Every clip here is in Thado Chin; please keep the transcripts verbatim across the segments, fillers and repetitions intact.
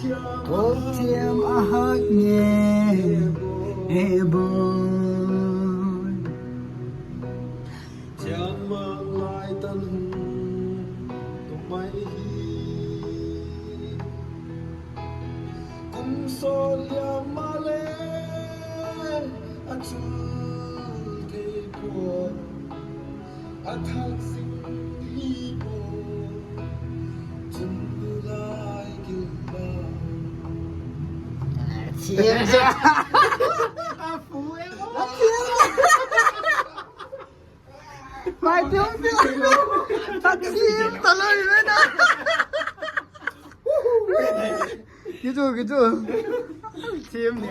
Thothiam ahak nge, he boy. Thiam mang lai tan hung tung mai hi. Kum sot liam male a chu thei poi. A thak sing hi poi. Chun tu lai kil ba. Thiam. A fu e. Mai thiam thiam. Thak thiam ta loi ve na. Kichu, kichu. Thiam ne.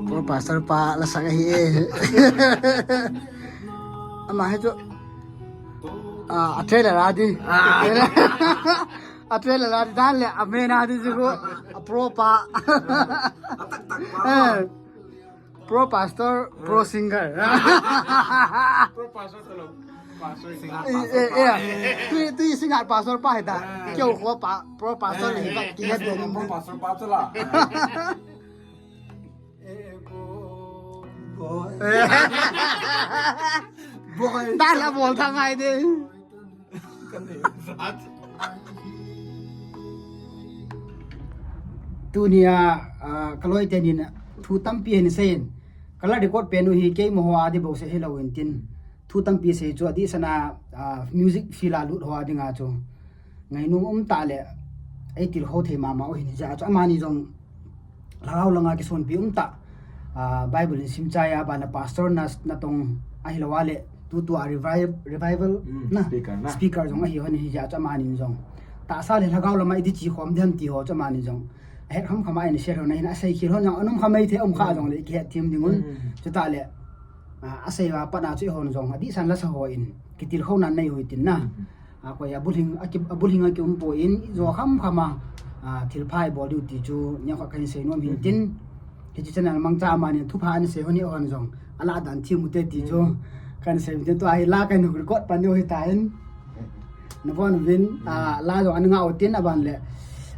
Pro pastor pa la sang ahi e. Ama hi chu. Ah, a trailer a di. Ah. A trailer a di dan le a main a di chu ko. A pro pa. A tak tak pa. Eh. Pro pastor, pro singer. Pro pastor talo. Pastor. Singer, eh, pastor eh, pa. Eh. Tui, tui singer pastor pa hita. Eh. Keu ko pa, pro pastor eh, hi ba ki het. Pro pastor pa tala. Eh. Boy. Eh. Boy. Tala bol tha ngai de. Tunia, ah, ka loi tenin thu tampi hin seiyin. Ka la record pen u hi keima ho a di bou seh hilou in tin. Thu tampi sei chu adeh sana, ah, music field a lut ho a dinga chu. Ngainom um tah le, ei tilkhou thei mama u hin hijeh a chu amani jong Lhagao langa kisonpi um tah. Ah, Bible in sim chai a, bana pastor na, natong ahilou a le, tutua revive, revival mm, na, speaker na. Speaker jong ahi hon hijeh a chu amani jong. Tahsa le lhagao lama iti chi khom dem ti ho chu amani jong. Ahet kham kham a in share hon ahin asei khel hon jong, anom kham ei the um kha jong le, kihet them ding un. Mm. Chutah le, ah, asei va pat na chu eihon jong, adeh san lasa ho in, kitilkhou nan nei u hitin na. Mm. A koi a bulhing, a ki, a bulhing a ki um poi in, i jo kham kham a, a, thil pha i bol diu ti chu, nia khat kahin sei nom hin tin. Hiche channel mangcha amani thupha ana sei hon hi hon jong. A la dan thim u te ti chu. Kan sei tin tua hi la kan record pan diu hi ta in. Na bon vin, a, la jong an nga u tin a ban le.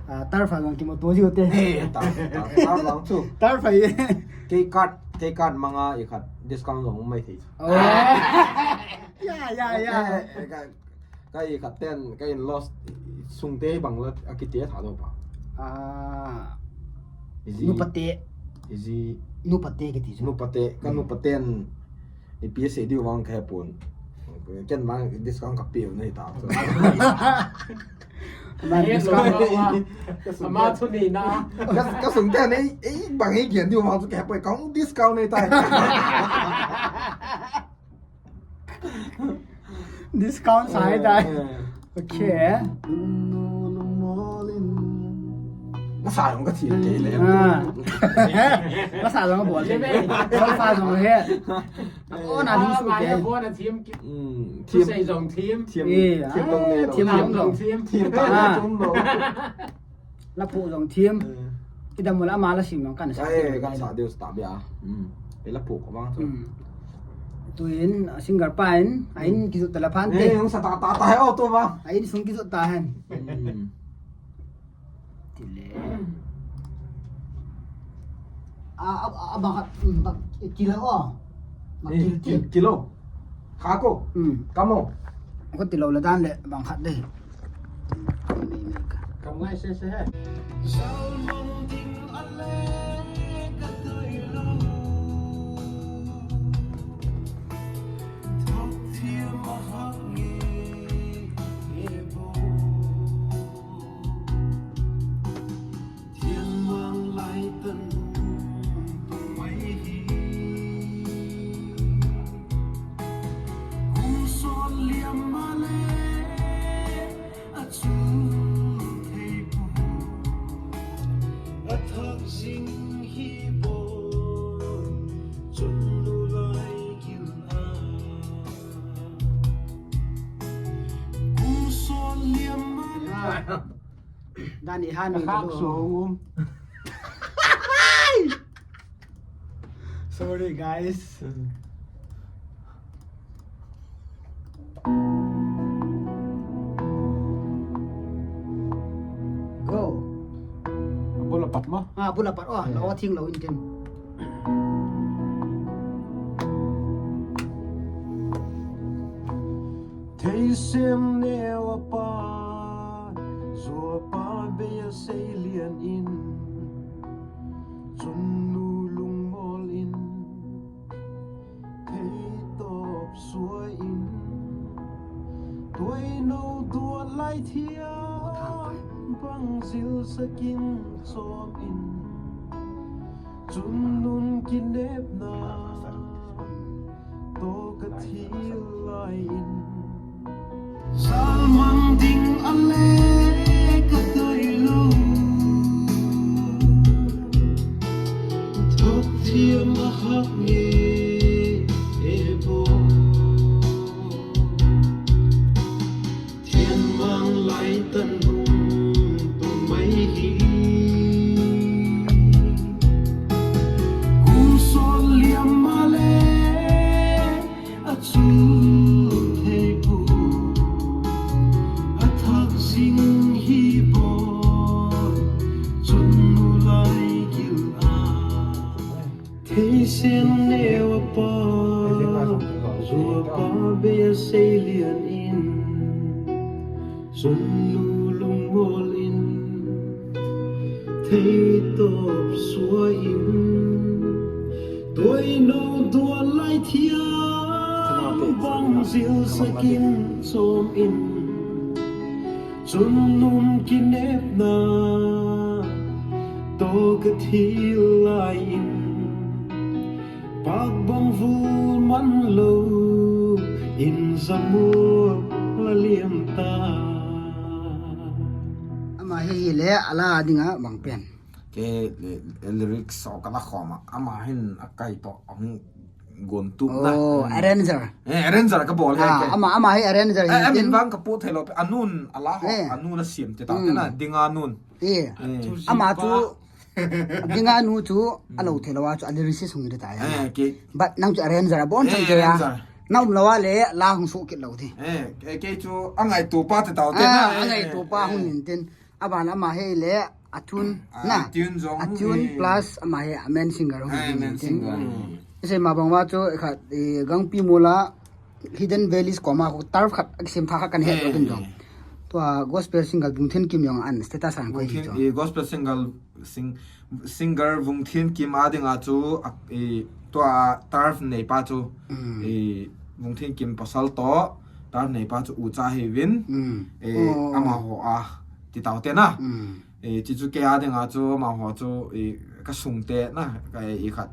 A, tarfa jong kimo to jiu te. Eh, tar, tar, tar jong chu. Tarfa ye. Kei card, kei card manga i khat discount jong mai thei chu. Oh. Ya, ya, ya. Eh, eh, ka, Ka i khat ten, ka in-laws sung te bang la, a kiti a tha lo pa. Ah. Iji. Nupa te. Iji. Nupa te kiti chu. Nupa te, ka nupa ten. Ipi sei diu vang ka he pon. Ken vang discount ka pe u nei ta chu. Ama discount. Ama thu nei na. Ka, ka sung ten ei, ei bang ei gen diu vang chu ka he pon. Ka hung discount nei ta. Discount sai tai. Eh, eh. Okay. Masa jong ka thim te le. Ah. Masa jong ka bol te. Sofa jong he. Oh, na ding su te. Bo na thim ki. Mm, thim. Sei jong thim. Thim. Eh, thim dong ne. Thim dong thim. Thim ta jong lo. La phu jong thim. Eh. Idam mula ama la sim jong kan sa. Ai, kan sa deu sta bia. Hmm. Ila phu ko bang chu. Hmm. Tuin, a singer pa in, a in kisu tala phan te. Eh, jong sa ta ta ta hai o to ba. A in sung kisu ta han. Hmm. Tile. A, a, a, bang khat, mm, bang, eh, kilo o. Bang eh, kil, kil, kil. Kilo. Kha ko. Mm. Kamo. Ko tilou la dan le, bang khat de. Kam ngai se se he. Thiam mang lai tan tung mai hi. Kum sot liam male a chu thei poi. A thak sing hi poi. Chun nu lai kil a. Kum sot liam male. Dan i han ni khak lo. Song um. Sorry, guys. Mm. Pat ma? Ah, bula pat. Oh, la o thing lo in tin. Theisem neo a pa, jua pa bei a sei lian in, chun nu lungmol in, thei top sua in, tuai no duat lai thiam bang zil sakin chom in, chun nun kinepna to ka thil lai in. Salmang ding a le ka doi lo. Thok thiam a hak nge e bo. Thiam mang lai tan hung tung mai hi. Kum sol liam ma le a chu thei bu. A thak zing hi bo. Chun nu lai kil a. Theisen neo a pa, jua pa bei a sei lian in, chun nu lungmol in, thei top sua in, tuai no duat lai thiam bang zil sakin chom in, chun nun kinepna to ka thil lai in, pak bang vul man lo in zamu a liam ta. Ama hi hi le ala dinga bang pen. Ke, eh, lyrics so ka la khoma. Ama hin a kai to ang gon tu na. Oh, hmm. Arranger. Eh, arranger ka bol he. Ah, ke. Ama, ama hi arranger eh, hi amin tin. Vang ka pu thei lo pe. Anun ala ho, eh. Anun a siam te ta te na, hmm. Dinga nun. Eh. Eh. Ama chu, dinga nu chu, hmm. A lo thei lo a chu, a lyricist hung de ta ya. Eh, ke. But nang chu arranger a bon eh, chang te ya. Arranger. Na um lo a le, la hung su kit lo di. Eh, ke, ke chu, a ngai tu pa te ta te ah, na. A ngai eh, tu pa eh. Hung in tin. Aban ama hi le, a tune, ah, na. A tune jong, a tune eh. Plus ama hi a main singer hung ah, in main tin. Singer. Hmm. Ise ma bang wa chu, khat, eh, Gangpimol a, Hidden Valleys koma khu turf khat, a kisem tha khat kan he eh, lo din jong. Eh. Tua gospel singer Vungthin Kim jong an status an koi hi chu. Vungthin, eh, gospel singer, sing-, singer Vungthin Kim a dinga chu, a, eh, tua turf nei pa chu, hmm. Eh, Vungthin Kim pasal to, turf nei pa chu ucha hi vin, hmm. Eh, oh. Ama ho a, ti tau te na. Hmm. Eh, chi chu ke a dinga chu, ama ho chu, eh, ka sung te na, ka, eh, i khat.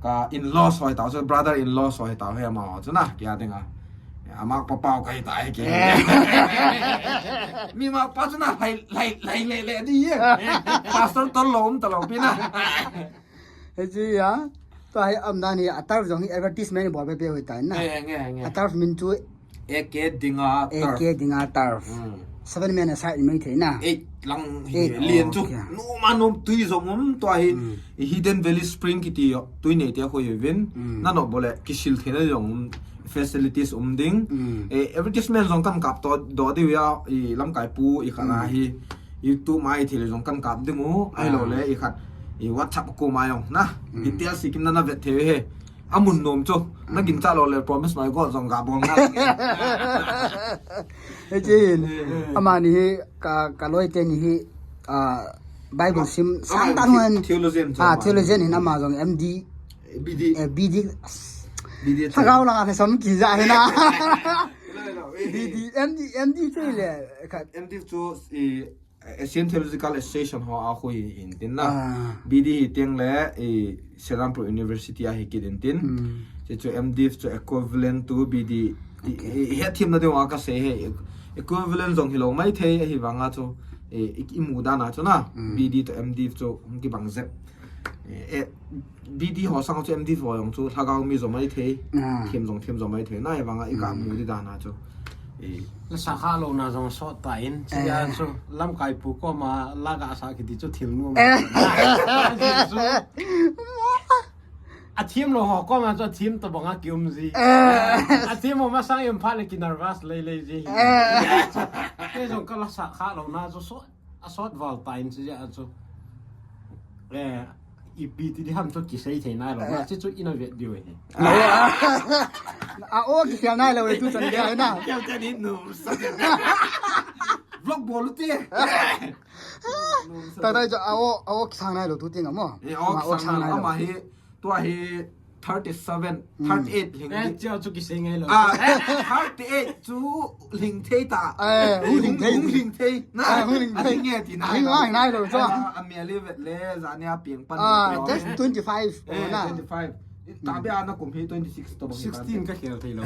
Ka in-laws ho hi tau chu, brother in-laws ho hi tau he ama ho chu na, ke a dinga. Eh, ama pa pau ka hi ta he ke. Eh. Mi ma pa chu na, lai, lai, lai le, le di ye. Pastor tol lo, um ta lo pi na. He chi ya, tua hi am dan hi, a turf jong hi advertisement bol pe pe hoi ta na. Eh, nge, nge. A turf min chu A K Dinga Turf. A K Dinga Turf. Hmm. Seven man a side mai thei na. Eight lang hi eight, lian chu. Okay. Nom a nom tui jong um tua hi. Hmm. Hidden Valley Spring kiti tui nei te khoi vin. Hmm. Na no bole kisil thei na jong um facilities um ding. Hmm. Eh, advertisement jong kan kap to do diu ya i lamkai pu i khana hmm. Hi. YouTube mai thei le jong kan kap ding u. Ah. Ai lo le i khat i WhatsApp ko mai jong na. Hmm. Details i kim na na vet thei he. Amun nom chu. Na gin cha lo le promise mai go jong ga bol na. He chin. Eh. Ama ni hi ka, ka loi te ni hi, ah, Bible sim sang ta nuan. Theologian chu ah, ama. Theologian hin ama jong M D. B D. Eh, B D. B D. Thagau la ka som ki ja he na. Lo, lo, eh. B D, M D, M D chu le. Ka M D chu, eh, Asian Theological Association ho a khu hi in tin na. Ah. B D hi teng le, eh, Serampore University a hi kit in tin. Hmm. Chi chu M Div chu equivalent to B D. I, okay. I, i het thim na ding a ka sei he. Equivalent jong hi lo mai thei ahi vang a chu. Eh, i, i mu dan a chu na. Hmm. B D to M Div chu hung kibang jep. Eh, eh, B D ho sang chu M D ho jong chu lhagao mi jo mai thei. Ah. Thim jong, thim jo mai thei. Na, eh, vang a i ka mu di dan a chu. Eh. La sa kha lo na jong sot ta in. Eh. Sia chu lamkai pu koma la ga sa kiti chu thil nu. Eh. Chu a thim lo ho koma chu a thim to bang a ki um ji. Eh. A thim ho ma sang em pha le ki nervous lei lei ji. Eh. Ke jong ka la sa kha lo na chu sot. A sot val ta in si ja chu. Eh, ipi ti di ham chu kisei thei nai lou. Eh. Chuchu ina vet diu hi. A o kikhel nai lou tu chan dia na. Keu te ni nu sa. Vlog bol u te. Ta dai chu a o, a o kisang nai lou tu ti nga mo. Eh, a o kisang nai lou. Ama hi, tua hi thirty-seven, thirty-eight ling. Eh, chia chu kisei ngai lou. Ah, thirty-eight chu ling thei ta. Eh, hung ling thei. Hung ling thei. Na, hung ling thei. Nge ti nai. Ling ngai lou chu. A mi a le vet le, za nia piang pan. Ah, just twenty-five. Eh, na. Twenty-five. Ta be ana kum hi twenty-six to bang. Sixteen ka khel thei lou.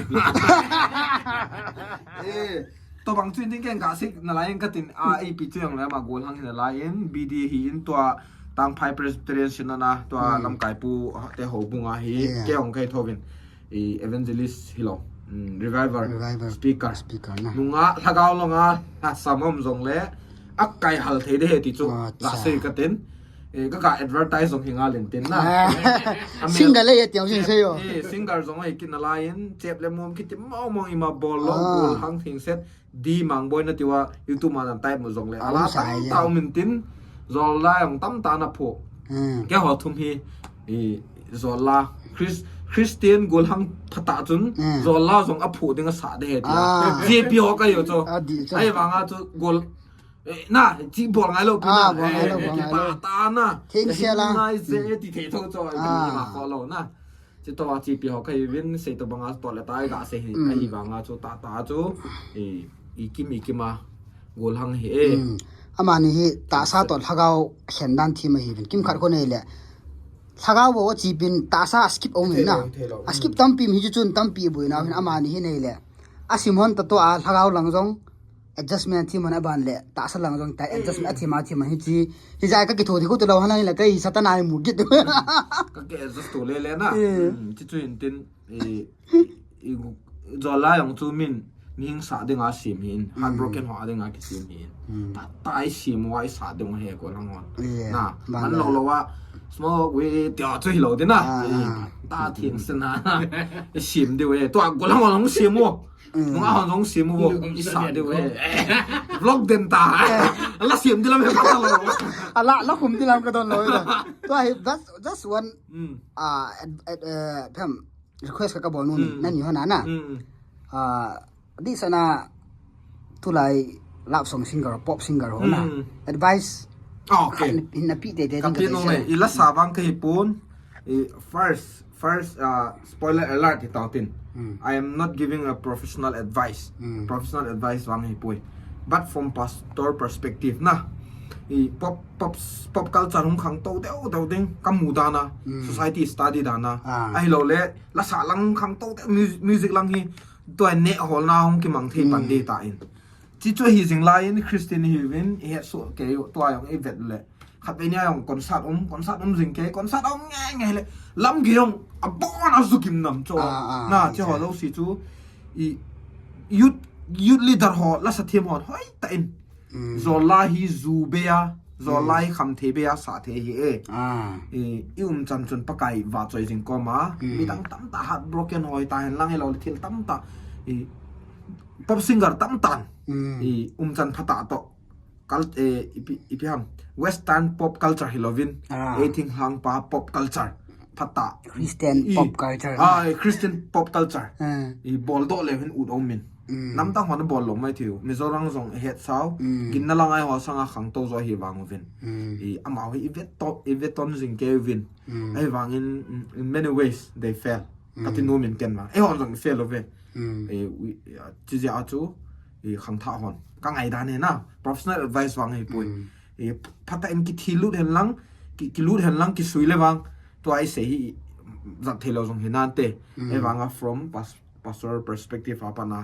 Eh, to bang chu in keng ka sik na lai in ka tin a A P chu yang le ma gol hang hin lai in B D hi in tua Tangphai Presbyterian Synod na tua lamkai pu te ho bunga hi ke hong kai thovin i evangelist hi lo, revival speaker. Speaker na. Nunga lhagao longa la samom jong le a kai hal thei de he ti chu la sei ka tin. Eh, ka ka advertise jong hi nga len tin na. Singer le ye tiang sin sei yo. Eh, singer jong ai kin na lai in chep le mom kiti mau mau ima bol lo bol hang thing set. Di mang boina tiwa YouTube ma nan type mu jong le. Ala tam ta um in tin. Zol la jong tam ta na pho. Ke ho thum hi. I zol la Chris, Christian gol hang phata chun. Zol la jong a pho ding a sa de he ti. J P ho ka yo cho. Ai vanga chu gol. Eh, na, chi bol ngai lo pi na. Bol ngai lo, bol ngai lo. Ta na. Thing se la. Ngai se ti thei tho cho. Ma ko lo na. Chi to a chi pi ho ka hi vin sei to banga to le tai da se hi. Ahi vanga chu ta ta chu. I, i kim i kim a. Gol hang hi e. Ama ni hi ta sa to lhagao khen dan thi ma hi vin. Kim khat ko nei le. Lhagao bo chi pin ta sa skip ong na. Skip tampi mi chun tampi bui na hin ama ni hi nei le. A simon ta to a lhagao lang jong. Adjustment thi man a ban le ta sa lang jong ta adjustment a thi ma thi man hi chi. Hi jai ka ki tho thi ko to lo han la kai sa ta nai mu git. Ka ke adjust to le le na. Chi chu in tin. I, i, i, zol la jong chu min, mihing sa ding a sim hin, heartbroken ho a ding a kisim hin. Ta, ta i sim wa i sa ding he ko lang wa. Na, man lo lo wa, smoke weed, tia chu hi lo ding na. Ta thing sin na. I sim ding we, tua ko lang wa long sim wo. Nung a hon long sim wo, i sa ding we. Vlog den ta. La sim ding lam he ka lo. Ala, la kum ding lam ka don lo. Tua hi, that's, that's one, uh, at, at, uh, phem, request ka ka bol nu ni, na ni hona na. Ah, di sana tulai love song singer, pop singer ho na. Advice. Ah, okay. Na pi te te ka pi no ne. I la sa vang ka hi pun. I first, first, ah, spoiler alert hi tau tin. I am not giving a professional advice. Professional advice vang hi pui. But from pastor perspective na. I pop, pop, pop culture hung khang to deu deu ding. Ka mu dana. Society study dana. Ahi lo le. La sa lang khang to music, music lang hi tua ne hol na hong kimang thei pan de ta in. Chi chu hi jing lai in Christian hi vin i het so ke yo tua yong i vet le. Khat ve nia yong concert um, concert um jing ke, concert um nge nge le. Lam ge yong a bon a zu kim nam cho. Na chi ho lo si chu i youth, youth leader ho la sa thiam hon hoi ta in. Zol la hi zu be a, zol la hi kham thei be a, sa thei hi e. I, i um chan chun Pakai va choi jing koma, midang tam ta heartbroken hoi ta hen lang e lo le thil tam ta. I, pop singer tam tan. I, um chan phata to. Kal, eh, ipi, ipi ham. Western pop culture hi lovin. Ei thing hlang pa pop culture. Phata. Christian pop culture. Ah, Christian pop culture. I bol do le hin ut om min. Namdang hon bol lo mai thiu. Mizoram jong het sao. Gin na lang ai ho sanga khang to jo hi vang uvin. I amau hi i vet to, i vet ton jing ke uvin. Ai vang in, in many ways they fail. Kati nu min ken vang. Ei hon jong fail uvin. I, chi ja chu, i khang tha hon. Ka ngai dan he na. Professional advice vang hi pui. I phata in ki thi lut hen lang, ki, ki lut hen lang, ki sui le vang. Tua i se hi, zat thei lo jong hi nan te. Ei vanga from pas-, pastor perspective a pana.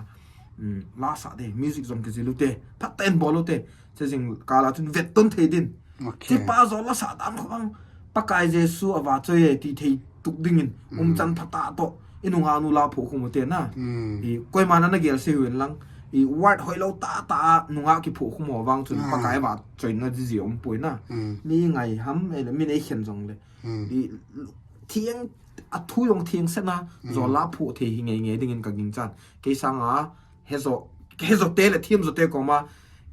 La sa de, music jong ki ji lu te. Phata in bol lu te. Che jing kala chun vet ton thei din. Chi pa jo la sa dan kho bang. Pakai Jesu a va choi e ti thei tuk dingin. Um chan phata to. I nunga nu la phu khu mu te na. I koima na na gel se huin lang. I word hoi lo ta ta a nunga ki phu khu mo vang chun Pakai va choi na ji ji um pui na. Mi ngai ham e le, mi nei khen jong le. I thiang a thu jong thiang se na. Jo la phu thei hi ngai ngai dingin ka ging chan. Kei sanga he jo, he jo te le thiam jo te koma,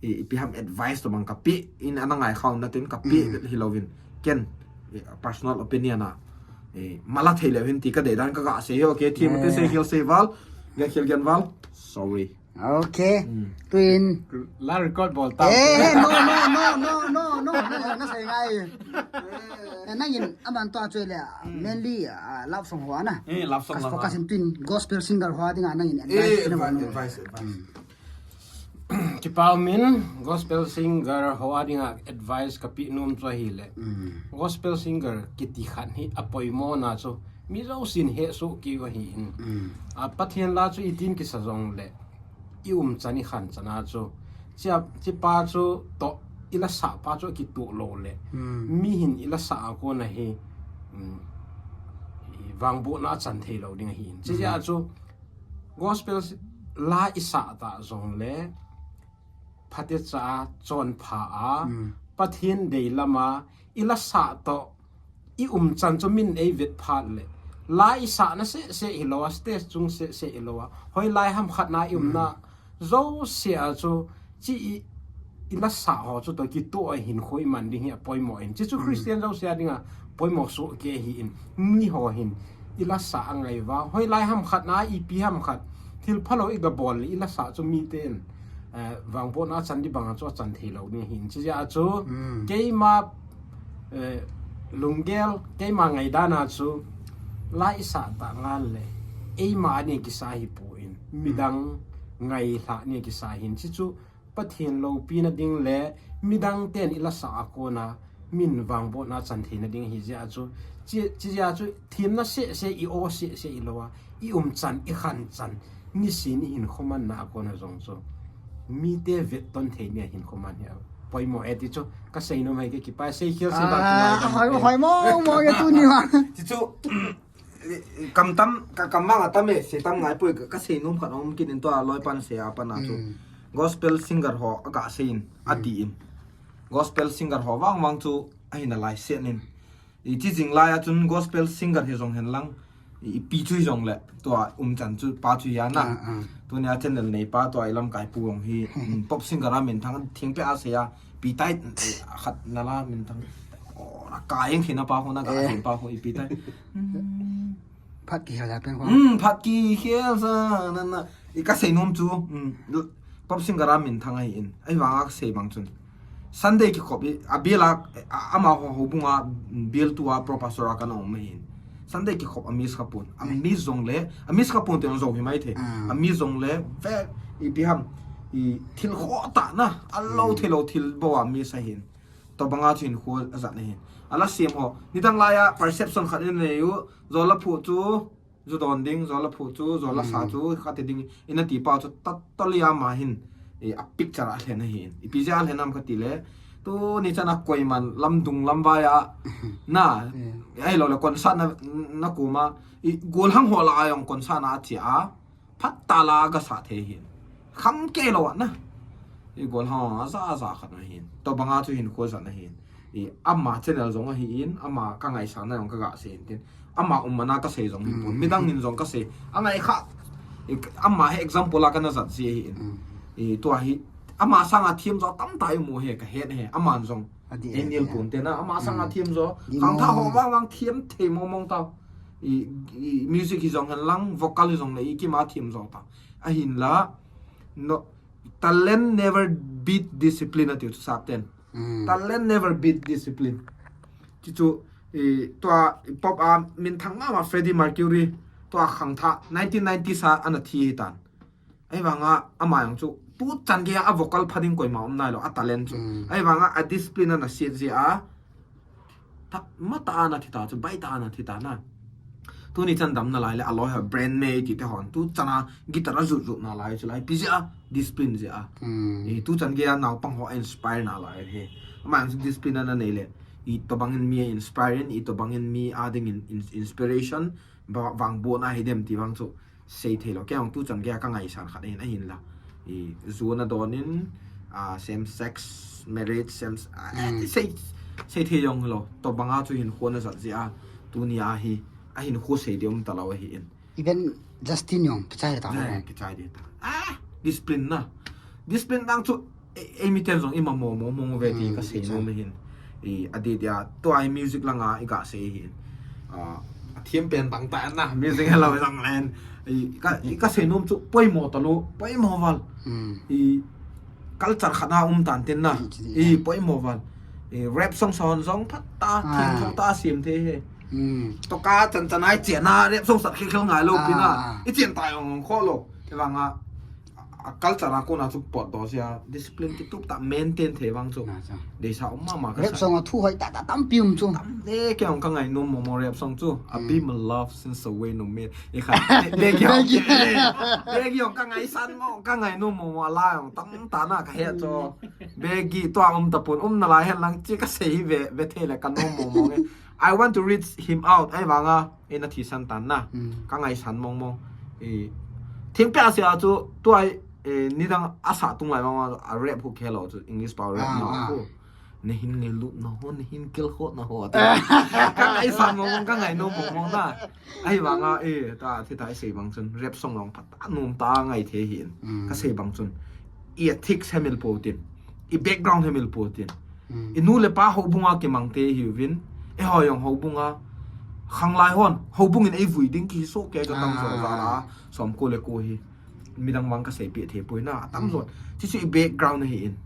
i, ipi ham advice to bang ka pi, in ana ngai khau na tin ka pi hi lovin. Ken, Eh, personal opinion a, eh, mala thei leu hin ti ka dei dan ka ga sei hi, okay, thim te sei khel sei val, ga khel gen val. Sorry. Okay. Tuin. La record bol ta. Eh, no, no, no, no, no, no, na, na sei ngai. Eh, nangin aman to a choi le, mainly, ah, love song ho ana. Eh, love song Ka la. focus in tuin gospel singer ho dinga nangin Eh, advice na advice, ho. advice, advice. Kipa umin, gospel singer ho a dinga advice ka pe nom chu ahile. Gospel singer kiti khat hi apoimo na chu mi jousen hesoh kei u ahin. A Pathen la chu itin kisa jongle i umchan i khanchan a chu, chia, chipa chu toh i la sah pa chu kitoh lou le, mi hin i la sah a kona hi, um, i vangbohna achan thei lou ding ahin. Chia chu gospel la i sah ta jongle, phatecha a, chonpha a, Pathen dei lama i la sah toh i umchan chu min ei vet phat le, la i sahna seh seh hilou a, stage chung seh seh hilou a, hoilai ham khat na i umna jouse a chu, chi i, i la sah ho chu toh kitoh a hinkho i man ding hi apoimo in. Chi chu Christian jouse a dinga poimo soh kei ahin, mi ho hin i la sah angai uva, hoilai ham khat na, ipi ham khat, thil phalou i ga bol le i la sah chu miten, eh, vangbohna achan ding banga chu achan thei lou ding ahin. Chia chu keima, eh, lunggel, keima ngaidan a chu la i sah ta ngal le, eima a ni kisa hi pon, midang ngailhah ni kisa hin. Chi chu Pathen loupina ding le midang ten i la sah a kona min vangbohna achan theina ding ahi jeh a chu, chi, chia chu thimna seh seh, i aw seh seh hilou a, i umchan, i khanchan, nisin i hinkho manna a kona jong chu mite vetton thei ni a hinkho man hi apoimo e ti chu ka seinom ahi. Ka kipa, sei khel sei ba. Ah, hoi, hoi mo mo ke tuni ma. Chi chu, kam tam, ka kam mang a tam e, sei tam ngai poi, ka, ka seinom khat um kit in, tua loipan sei a pan a chu. Gospel singer ho a ga sei in, ati in. Gospel singer ho vang vang chu ahi nalai seh in. I chi jing lai a chun gospel singer hi jong hen lang, i, ipi chu hi jongle, tua umchan chu pa chu hi ana. Tunia channel nei pa tua i lamkai pu jong hi, pop singer a minthang thing pe a sei a, pi tai, khat nala minthang. O, na ka eng thina pa ho, na ka eng pa ho, ipi tai. Phat kikhel ja pen ho. Hmm, phat kikhel ja, na, na. I ka seinom chu, hmm, pop singer a minthang ahin. Ahivanga ka sei bang chun, Sunday kikhop i, a bial a, a, amaho houbung a, bial tu a, pro pastor a kana um ahin. Sunday kikhop a miss ka pon. A miss jongle, a miss ka pon ti jong jou hi mai thei. A miss jongle, ve, ipi ham, i thil khoh tah na, a lou thei lou thil bou a miss ahin. Tobanga chu hinkho ajat na hin. A la sem ho. Nidang lai a perception khat in nei u. Jol la phu chu, ju don ding, jol la phu chu, jol la sa chu, khat ding. Ina ti pa chu, totally ama hin, eh, a picture a lhen ahin. Ipi jeh a lhen am ka ti le, tuni chan a koiman lamdung lamvai a, na, ahilou le concert na, na kum a, i golhang ho la a jong concert na a che a, phat tah la a ga sa thei hin. Kham kei lou a na. I golhang a ja ja khat na hin. Tobanga chu hinkho jat na hin. I ama channel jong ahin, ama ka ngaisang na jong ka ga sei in tin. Ama um mana ka sei jong hi pon. Midang in jong ka sei. A ngai kha. I, ama hi example a kana jat ji ahin. I tua hi, ama sanga thiem jo tamtah i mu hi ka het hi. Aman jong. Adi, ei nil pon te na. Ama sanga thiem jo. Khangthah ho vang vang thiem thei mong mong tau. I, i music hi jong hen lang, vocal hi jong le, i kima thiem jo ta. Ahinla, no, talent never beat discipline ati u chu sap ten. Talent never beat discipline. Chi chu, i, tua, i pop a minthang mama Freddie Mercury, tua khangthah, nineteen nineties a ana thi hi tan. Ahivanga ama jong chu, tu chan gei a vocal pha ding koima um nailou, a talent chu. Ahivanga a discipline ana siat jeh a, ta, ma ta ana thi ta chu, bai ta ana thi ta na. Tuni chan dam nalai le, a loi ho brand me ti te hon. Tu chan a guitar a jut jut nalai chu lai. Ipi jeh a, discipline jeh a. I tu chan gei a naupang ho a inspire nalai hi. Ama jong chu discipline ana nei le. I tobang in mi a inspire in, i tobang in mi a ding in, in, inspiration, ba, vangbohna hi dem ti vang chu. Sei thei lou. Kei jong tu chan gei a ka ngaisang khat ahin, ahinla. I, ju na don in, a, same sex marriage, same, a, sei, sei thei jong lou. Tobanga chu hinkho na jat jeh a, tunia hi, a hinkho sei ding um talou ahin. Even Justin jong, kichai ta. Eh, kichai ding ta. Ah, discipline na. Discipline dang chu, e, ei miten jong i mamo, mo, mo ve ti ka sei nom ahin. I, adeh dia, tua hi music langa i gasei hi. A, athem pen tang ta na, music helou jong len. I, ka, i kasei nom chu, poimo talou, poimo val. I, culture khat a um tan tin na. I, poimo val. I, rap song sahon jong phat ta, theng thou ta sem thei hi. Toh ka chan chan ai chen a, rap song sat khel khel ngai lou pi na. I chen ta jong kho lou. Kei vang a, a culture a kona chu potdoh sia, discipline kitup ta maintain thei vang chu. Deisa um mama ka sa. Rap song a thu hoi ta ta tampi um chu. Tam le kei jong ka ngai nom mo mo rap song chu. A be my love since the way no me. I kha. Be kei jong. Be kei jong ka ngai san mo, ka ngai nom mo mo la jong tam ta na ka he chu. Be kei tua um ta pon um na lai hen lang chi ka sei ve ve thei le ka nom mo mo nge. I want to reach him out. Ai vang a. Ina thisan tan na. Ka ngaisan mong mong. I, thingpia sia chu, tua, e, nidang asa tung lai mong mong, a rap hu khelo chu, English pau rap na hu. Na hin ngai lup na ho, na hin kel ho na ho. Ka ngaisan mong mong, ka ngai nom mong mong na. Ai vang a, e, ta, thi ta, i sei bang chun, rap song long phat, ta nom ta ngai thei hin. Ka sei bang chun. I ethics hemil po tin. I background hemil po tin. I nu le pa houbung a kimang te hiuvin. Eiho jong houbung a. Khanglai hon. Houbung in ei vui ding kihi soh kei ka tam jo za la. Som ko le ko hi. Midang vang ka sei pi thei poi na. Tam jo. Chi chu i background hi in.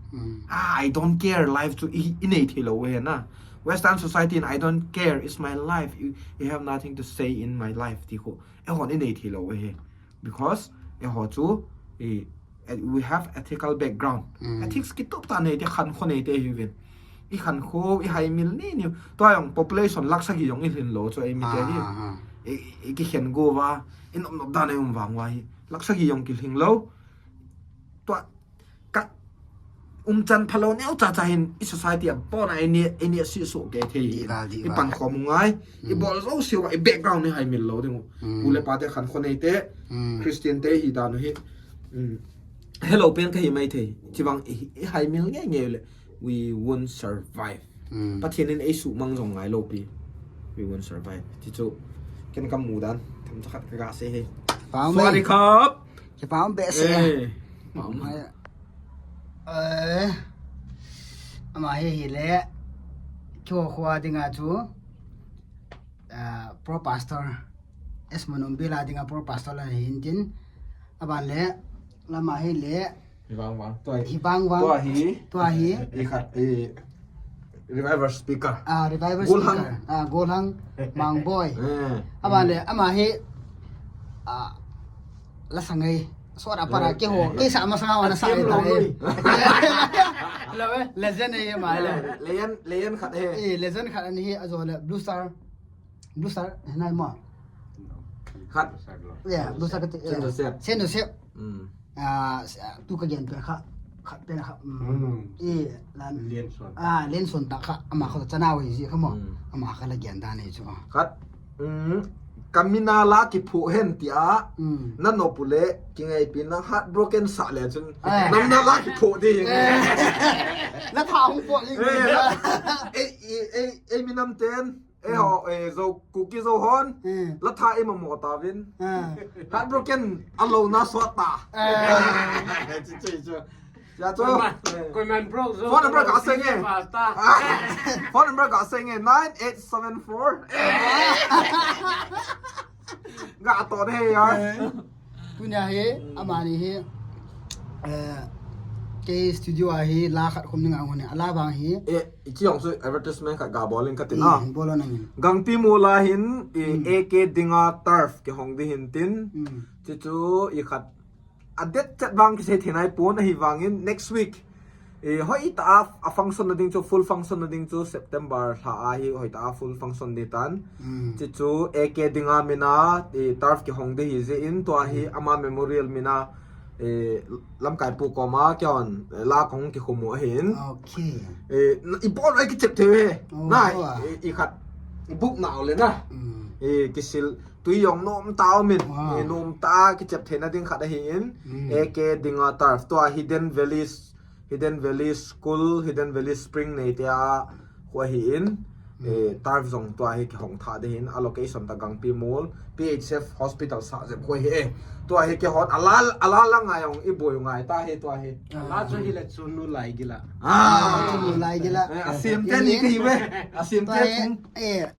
Ah, I don't care life chu i, i nei thei lou he na. Western society in I don't care. It's my life. You, you have nothing to say in my life. Ti ho. Eiho i nei thei lou he. Because eiho chu i, eh, we have ethical background. Ethics kitup ta nei te khan kho nei te hiuvin. I khan kho, i hai mil ni ni. Tua jong population lakh sagi jong i lhin lou chu ei mi te hi. I, i kikhen go va, i nop nop dan ei um vang va hi. Lakh sagi jong kilhing lou. Tua ka umchan phalou neo cha cha hin i society a pon a i ni, i ni si so ke thei hi. I pan khom ngai. I bol zo si va i background ni hai mil lou ding. Pu le pa te khan kho nei te. Christian te hi dan hi. Hello pen ka hi mai thei. Chi vang i, i hai mil nge nge le. We won't survive. Pathian in ei suhmang jong ngai lou pi. We won't survive. Ti chu ken ka mu dan. Tham cha khat ka ga sei he. Pau mai. Sorry khap. Ki pau be se. Eh. Pau mai. Eh. Ama hi hi le. Kyo khua dinga chu. Ah, pro pastor. Es manom bila dinga pro pastor la hin tin. Aban le. Lama hi le. Hi vang vang. Tua hi. Hi vang vang. Tua hi. Tua hi. I khat, i revival speaker. Ah, revival speaker. Ah, Golhang Mangboi. Eh. Ama le, ama hi, ah, la sangai. Sora para ke ho. Ke sa ma sanga wana sa. Lo eh. Legend eh ama le. Legend, legend khat eh. Eh, legend khat ani hi ajo le Blue Star. Blue Star, nai ma. Khat. Yeah, Blue Star khat. Sen Joseph. Sen Joseph. Ah, tu ka gen pe kha, khat pe kha. Eh, lan. Lienson. Ah, Lienson ta kha, ama kha chana wei ji kha mo. Ama kha la gen da nei chu. Khat. Kamina la kiphu hen tia. Na nopu le, kingai pi na heartbroken sa le chun. Namna la kiphu di. La tha hung po ni. Eh, eh, eh, eh, minam ten. Eiho, eh, zo, Kuki zo hon. La tha ima mo ta vin. Heartbroken, alo na so ta. Chi, chi, chi. Ya chu. Koi man, koi man bro zo. Phone number ka seng eh. Phone number ka seng eh, nine eight seven four. Ga to de ya. Tunia hi, amani hi, eh, ke studio a hi, la khat khum ninga ngone, ala bang hi. Eh, ichi yong su advertisement khat ga bolin katin a. Bolo nangin. Gangpi mu la hin, i A K Dinga Turf ke hong di hin tin. Chichu i khat a det chet bang kisei thenai pon ahi vangin next week. Eh, hoi ta a, a function na ding chu, full function na ding chu, September lha a hi, hoi ta a full function di tan. Chichu, A K Dinga mina, eh, turf kihong di hi jeh in, tua hi, ama memorial mina, eh, lamkai pu koma, kion, eh, la kong kikhumu ahin. Okay. Eh, i bol ai kichep thei he. Nai, eh, i khat, i buk na ole na. Eh, kisil, tui yong nom ta omin. Eh, nom ta kichep thei na ding khat ahin. A K Dinga turf, tua Hidden Valleys, Hidden Valley School, Hidden Valley Spring nei te a khu ahi in. Eh, turf jong tua hi kihong tha ding hin, a location ta Gangpimol, P H F hospital sah jep khoi hi e. Tua hi kihon, ala, ala la ngai jong i boi ngai ta hi tua hi. Ala chu hi le chu nu lai gila. Ah. Chu nu lai gila. Eh, a sim te ni ka hi ve. A sim te. Tua hi, eh,